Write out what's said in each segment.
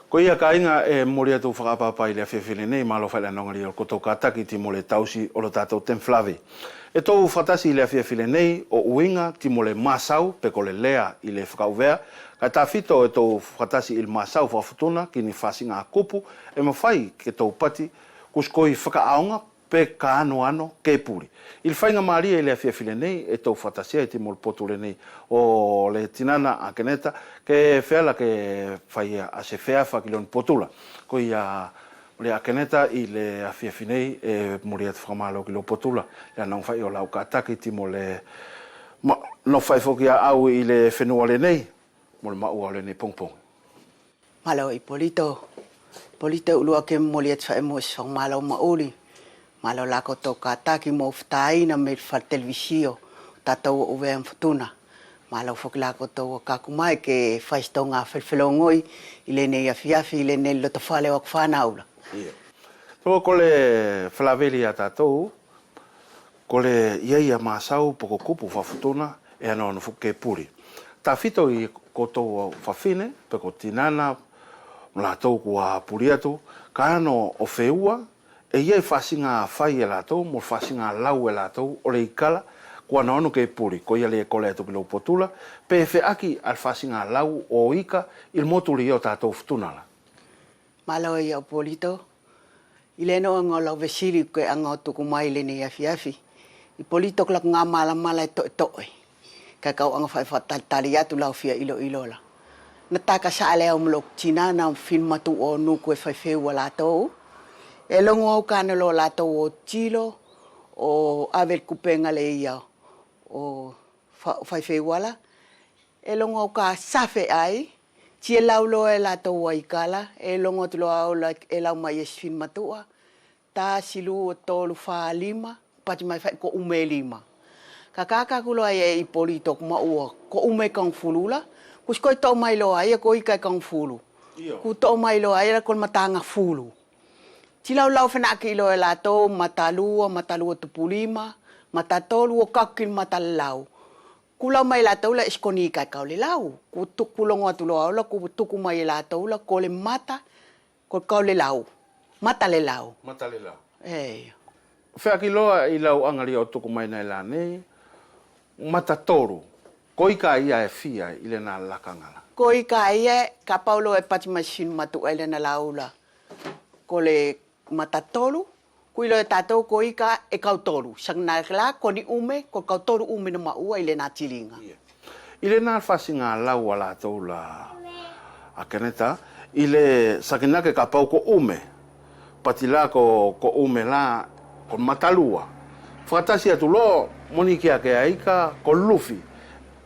Ko ia ka aiga e momoli atu whakapapa i le afiafi lenei, malo whailanogali o kotou kataki ti mo le tausi o lo tatou Tenflavi. E tou whatasi i le afiafi lenei o uiga ti mo le masau pe ko le lea i le whakauvea, kai tawhito e tou whatasi i le masau whakafutuna ki ni whasinga a kupu e mawhai ke tou pati kuskoi whakaaonga pe ka anoano ke puri. I le whainga malie i le afiafi lenei e tou whatasia i ti mo le potu lenei o le tinana a Keneta ke feala ke whaia a se feafa ki lona potula. Ko ia le a Keneta i le afiafi nei e momoli atu whakamalo ki lo potula le anau whai o lau ka taki ti mo le ma no whai foki a au i le whenua lenei mo le maua o lenei pongpongi. Malo Ipolito, Ipolito ulua ke momoli atu whae mo se whakamalo mauli. Malo la koutou kataki mo fataina me le fale televisio o tatou o uvea ma futuna. Malo foki la koutou o kaku mai ke whai se tonga felfelongoi i lenei afiafi i lenei lotofale o aku whanau la. Ia. So ko le falaveli ia tatou, ko le ia ia masau po ko kupu whafutuna e ana ona fuke puri. Tawhito i koutou whawhine, pe ko tinana, mo latou kua puri atu, ka ano o wheua, e ia i whasinga a whai e latou, mo whasinga a lau e latou, o le ikala, kua na ono ke puri, ko ia le e kole atu ki lou potula, pe e wheaki a le whasinga a lau o ika i le motuli ia o tatou futuna la. Malo ia o Polito, i le no anga o lau vesili ke anga o tuku mai lenei afiafi, i Polito ko laku ngā malamala e to'eto'e, kai kau anga whai whatalitali atu lau fia ilo ilo la. Na taka sa le au ma loku tina na fin matu o nuku e whai wheua latou. E longo au kana lo latou o tilo o ave le kupenga le ia o whai wheua la. E longo au ka safe ai, tie lau loa e latou ai kala, e longo atu loa au la e lau mai e fin matua, tasi, lua, tolu, fa, lima, pati mai fai ko ume lima. Ka kaka ku loa e i poli toku ma ua, ko ume kang fulula, ku skoi to mai loa ia ko ika kang fulu. Ku to mai loa ia ko matanga fulu. Tilau lau whena ki loa e latou, mata lua, mata lua tupu lima, mata tolu o kaku ki mata lau. Ku lau mai latou la iskoni kai kau le lau. Ku tuku longo atu loa ola, ku tuku mai e latou la ko le mata, ko kau le lau. Mata le lau. Mata le lau. Eia. Whea ki loa i lau angalia o tuku mai nei la nei, mata toru, ko ika ia e whia i le na lakanga la. Ko ika ia, ka pau loa e pati mai sinu matu ai le na lau la. Ko le mata toru, Kui loa e tatou ko ika e kau toru. Sangna la ko ni ume, ko kau toru ume na maua i le na tilinga. I le na fasinga lau a latou la a Keneta, i le sakina ke ka pau ko ume, pati la ko ko ume la ko matalua. Whakatasi atu lo, moni ki a ke a ika, ko lufi.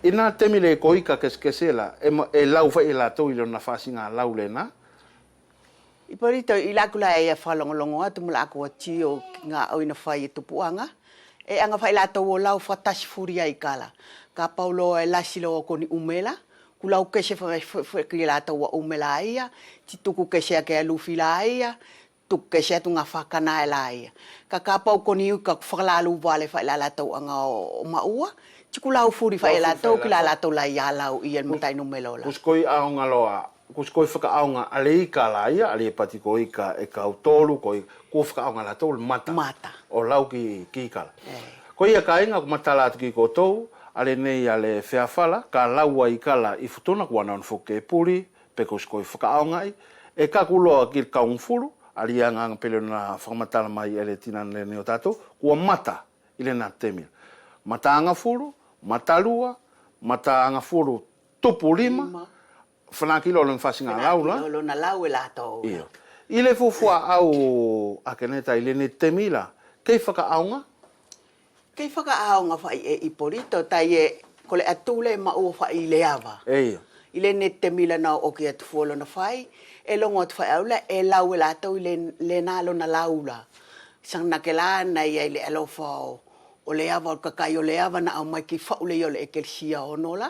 I na temi le ko ika keskese la, e, e lau whai e latou i le na fasinga lau le na. I Porito, i laku la e ia whalongolongo atu ma laku ati o ki nga au ina whai e tupuanga, e anga whai latou o lau whatasi furi ai kala. Ka pau loa e lasi loa ko ni umela, ku lau kese wha wha ki latou wa umela a ia, ti tuku kese ake a lufi la ia, tuku kese atu nga whakana e la ia. Ka ka pau ko ni uka ku whakalalu wale whai la latou anga o maua, ti ku lau furi whai e latou ki la latou la ia lau ia matai numela o la. Kuskoi aonga loa Ko koi whakaaonga a le ika la ia, a le pati ko ika e kau tolu, ko ko whakaaonga la tolu mata. Mata. O lau ki, ki ikala. Ko ia ka inga ko matala atu ki koutou, a le nei a le wheawhala, ka laua ikala i futuna ko ana ona foke e puri, pe ko koi whakaaonga i, e kaku loa ki kaungfulu, a le ia nganga pele ona whakamatala mai e le tinana le nei o tatou, kua mata i le na temia. Mata angafulu, mata lua, mata angafulu tupu lima, Whanaki lo lona whasinga lau la. Whanaki lo lona lau e latou la. Iyo. I le fuafua au a Keneta i lenei temi la, kei whakaaonga? Kei whakaaonga whai e Ipolito, tai e ko le atu le maua whai i le ava. Eio. I lenei temi la nao oki atu fua lona whai, e longo atu whai au la, e lau e latou i le lena lona lau la. Sangna ke la na ia i le alofa o O le ava o le kakai o le ava na aumai ki fa'u le ia o le ekelesia ono la.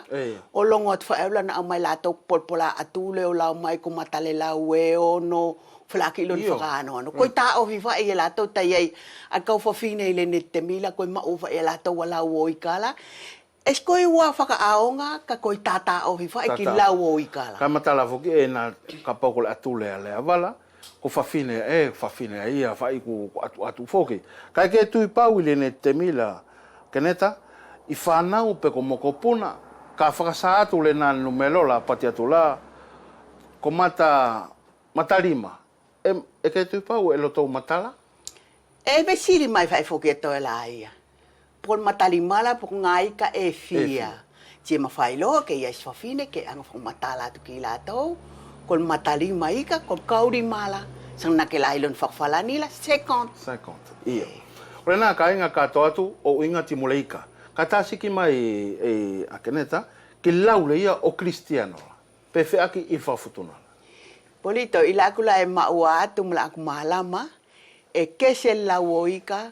O longo atu fa'e la na aumai latou polpola atu le o lao mai ko matale lau e ono falaki lona whakaanoano. Koi tāohi whae i e latou tai ai a kau whawhine i le ne te mila koi ma'u whae e latou a lau o ikala. E koi ua whakaaonga ka koi tātāohi whae ki lau o ikala. Ka matala foki e na ka pau ko le atule a le avala, ko fafine e, fafine a ia whai ku atu atu foki. Kai ke tui pau i lene te mila, Keneta, i whanau pe ko mokopuna, ka whakasa atu le na numero la pati atu la, ko mata, matalima, e, e ke tui pau e lo tou matala? E vesili mai whae foki e toe la ia. Po le matalimala po ngā ika e fia. Tia mawhai loa ke ia isfafine ke anga whakamatala atu ki latou, ko le matalima ika, ko le kaurimala, sang na ke la ilon whakawhalani la, 50. 50, ia. O lena ka inga katoa atu o uinga ti mole ika. Ka tasiki mai e a Keneta, ki lau le ia o Kristiano la. Pe wheaki i whafutuna la. Polito, i la aku la e maua atu ma la aku malama, e kese lau o ika,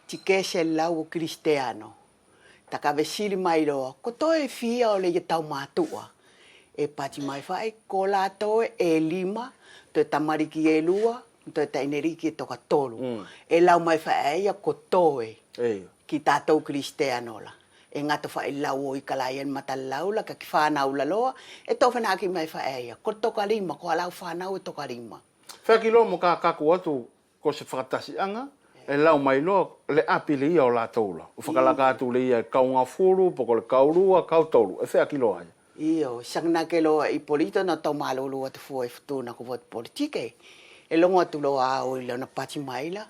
ti kese lau o Kristiano. Ta ka vesili mai loa, ko toe fia o le ia taumatua. E pati mai whae, ko latou e lima, toe tamariki e lua, ma toe taineriki e toka tolu. E lau mai whae a ia ko toe ki tatou Kristiano la. E ngato whae lau o ika la ia mata lau la ka ki whanau la loa, e to whanaki mai whae a ia, ko toka lima, ko a lau whanau e toka lima. Whea ki loa mo ka kaku atu Ko se whakatasianga, e lau mai loa le api le ia o latou la. O whakalaka atu le ia e kau nga furu, po ko le kau rua, kau toru, e whea ki loa ia. Io, sangna ke loa i polito na tau malulu atu fua i futuna ko vote politike. E longo atu loa au i lona pati maila,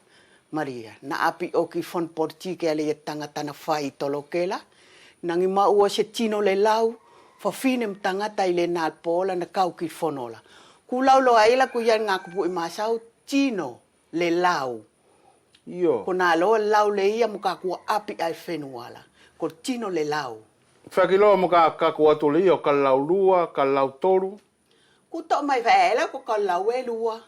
Maria, na api o ki fon politike ale ia tangata na whai i tolokela, nangi ma ua se tino le lau, fafine ma tangata i le nal pola na kau ki fonola. Ku lau loa ila ku ia nga kupu i masau, Tino le lau. Io. Ko na loa lau le ia mo ka kua api ai whenua la. Ko tino le lau. Whea ki loa mo ka ka kua atu le ia o ka lau lua, ka lau toru. Ku to mai whaea ela ko ka lau e lua.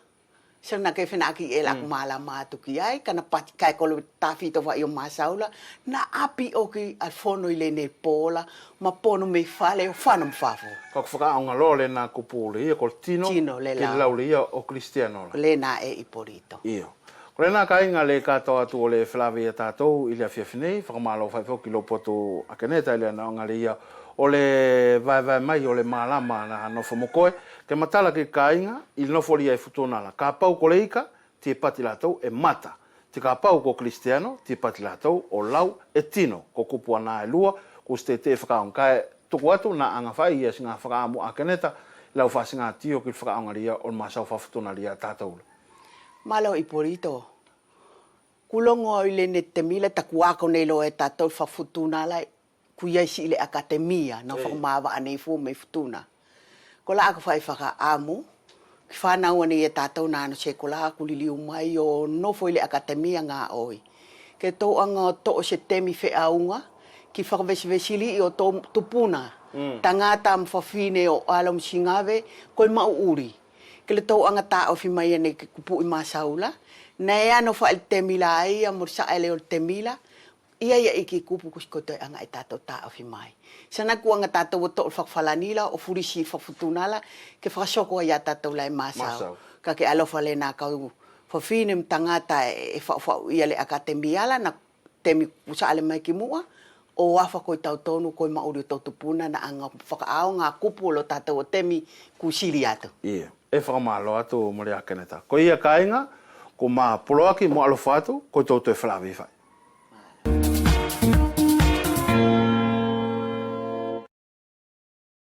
Sana ke whena aki e la ku malama atu ki ai, kana pati kai ko le tawhito wha i o masaula, na api o ki al fono i le nei pola, ma pono me fale o whana mwhawho. Ka ku whakaaonga loa le na kupu le ia ko le tino, Tino le ki lau. lau le ia o Kristiano la. Le na e Ipolito. Io. Ko le na kainga le katoa atu o le whelawe ia tatou i le afiafi nei, whakamalo whai whau ki lo poto a Keneta i le ana anga le ia o le vaevae mai o le malama na nofo mokoe, ke matala ki kainga i nofo lia e futona la. Ka pau ko le ika, ti e pati latou e mata. Ti ka pau ko Kristiano, ti pati latou o lau e tino, ko kupu ana e lua, ko ste te whakaonga. Ka e tuku atu na anga whai ia si nga whakaamu a Keneta, i lau wha si nga tio ki whakaonga ria o le masau whafutona ria tatou la. Malo Ipolito, ku longo au i lene te mila taku ako nei loa e tatou whafutuna la Ku ia i le akatemia na whakamāwa'a nei fua me futuna. Ko la aku whai whakaamu, ki whānau ana ia tātou nā no se ko la aku liliu mai o nofo i le akatemia ngā oi. Ke tō anga o too se temi wheaunga, ki whakawesiwesili i o tō tupuna, tangata ma whawhine o alo ma singave, koe mau uri. Ke le tō anga tāofi mai ana ki kupu i Masaula, na e ano wha i le temi la ia mo le saele o le temi la, Ia ia i ki kupu ku koutou e anga e tatou taofi mai. Sana ku anga tatou o toʻu whakawhalani la o furisi whakafutuna la ke whakasoko ai a tatou la e masau. Ka ke alofa le na kau whawhine ma tangata e whaowhao ia le akatemia la na temi ku saale mai ki mua o afa koi tau tonu koi mauri o tou tupuna na anga whakaao nga kupu o lo tatou o temi ku sili atu. Ia, e whakamalo atu mo le akeneta. Ko ia kainga, ko ma poloaki mo alofa atu, koi tou toe whalawi whai.